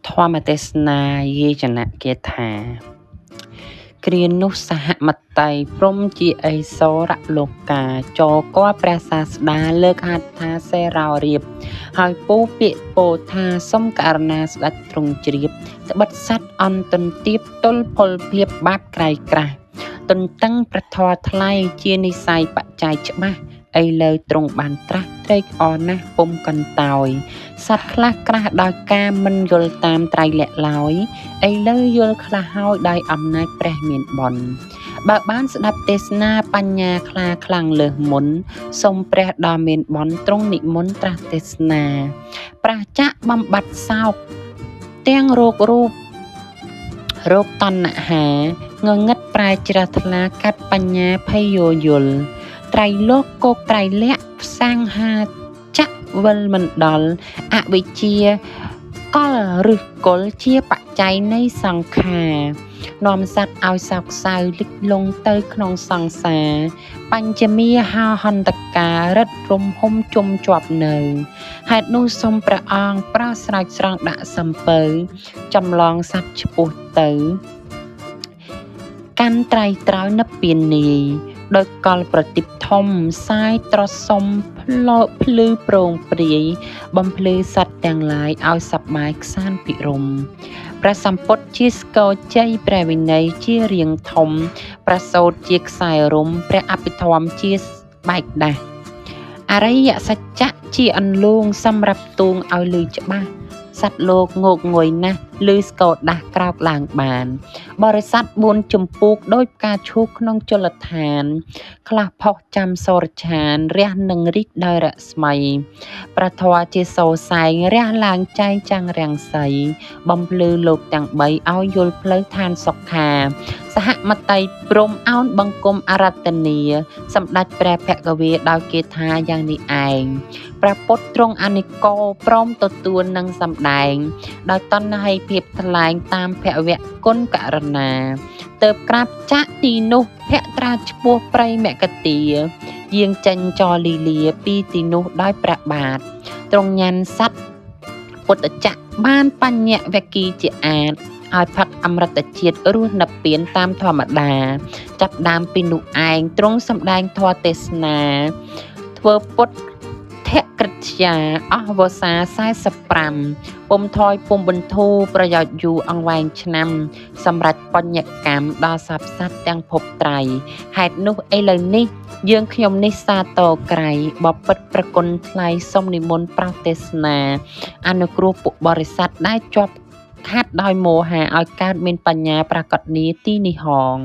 ធម្មទេសនាយាចនគាថា គ្រានោះសហមតីព្រហ្មជាឥសូរលោកា ចូលគាល់ព្រះសាស្តាលើកហត្ថាសិរោរាប ហើយពូលពាក្យពោលថា សុំករុណាស្ដេចទ្រង់ជ្រាប ត្បិតសត្វអន់ទន្ទាបទល់ពលភាពបាបក្រៃក្រាស់ ទន្ទឹងព្រះធម៌ថ្លៃជានិស្ស័យបច្ច័យច្បាស់ ឥឡូវទ្រង់បានត្រាស់ត្រេកអរណាស់ពុំកន្តោយ សត្វខ្លះក្រាស់ដោយការមិនយល់តាមត្រៃលក្ខឡើយ ឥឡូវយល់ខ្លះហើយដោយអំណាចព្រះមានបុណ្យ បើបានស្ដាប់ទេសនាបញ្ញាខ្លាខ្លាំងលើសមុន សូមព្រះដ៏មានបុណ្យទ្រង់និមន្តត្រាស់ទេសនា ប្រាសចាកបំបត្តិសោកទាំងរោគរូបរោគតណ្ហា ងងឹតប្រែជ្រះថ្លាកាត់បញ្ញាភ័យយោយល់ ត្រៃលោកគោកត្រៃលក្ខផ្សាំងហាចៈវិលមិនដល់ អវិជ្ជាកលឬកុលជាបច្ច័យនៃសង្ខារ នាំសត្វឲ្យសោកសៅលិចលង់ទៅក្នុងសង្សារ បញ្ចមាហោហន្តការរិទ្ធរំហុំជុំជាប់នៅ ហេតុនោះសូមព្រះអង្គប្រោសស្រោចស្រង់ដាក់សំពៅ ចម្លងសត្វឆ្ពោះទៅ កាន់ត្រៃត្រើយនិព្វាននាយ ដោយកលប្រទីបធំសាយត្រសុំភ្លភ្លឺប្រងព្រាយ បំភ្លឺសត្វទាំងឡាយឲ្យសប្បាយខ្សានភិរម្យ ព្រះសម្ពុទ្ធជាស្គរជ័យព្រះវិន័យជារៀងធំ ព្រះសូត្រជាខ្សែរំព្រះអភិធម្មជាបែកដាស់ អរិយសច្ចៈជាអន្លូងសម្រាប់ទូងឲ្យឮច្បាស់ សត្វលោកងោកងុយណាស់ឮស្គរដាស់ក្រោកឡើងបាន បរិស័ទ4ជំពូកដោយផ្កាឈូកក្នុងជលឋាន ខ្លះផុសចាំសូរឆានរះនឹងរីកដោយរស្មី ព្រះធម៌ជាសូរសែងរះឡើងចែងចាំងរាំងសី បំភ្លឺលោកទាំង3ឲ្យយល់ផ្លូវឋានសុខា សហមតីព្រំអោនបង្គំអរតនី សម្ដេចព្រះភគវីដោយគេថាយ៉ាងនេះឯង ព្រះពុទ្ធទ្រង់អនិកោព្រមទទួលនឹងសម្ដែង ដោយតណ្ហីភាពថ្លែងតាមភវៈគុណករណា ទៅក្រាបចាក់ទីនោះភត្រាឈ្មោះប្រិមគទា យាងចេញចលីលាពីទីនោះដោយព្រះបាទ ទ្រង់ញ៉ាំសត្វពុទ្ធចក្របានបញ្ញវគិជាអាតឲ្យផឹកអមរិតជាតិរស់និព្វានតាមធម្មតា ចាប់ដើមពីនោះឯងទ្រង់សម្ដែងធម៌ទេសនា ធ្វើពុទ្ធក្រឹត្យាអស់វស្សា45ពុំថយពុំបន្ធូរប្រយោជន៍យូរអង្វែងឆ្នាំ សម្រាប់បញ្ញកម្មដល់សព្វសត្វទាំងភពត្រៃហេតុនោះឥឡូវនេះ យើងខ្ញុំនេះសាទរក្រៃបពិតប្រគុណថ្លៃសូមនិមន្តប្រោសទេសនា អនុគ្រោះពួកបរិស័ទដែលជាប់ខាត់ដោយមោហាឲ្យកើតមានបញ្ញាប្រកបនាទីនេះហង។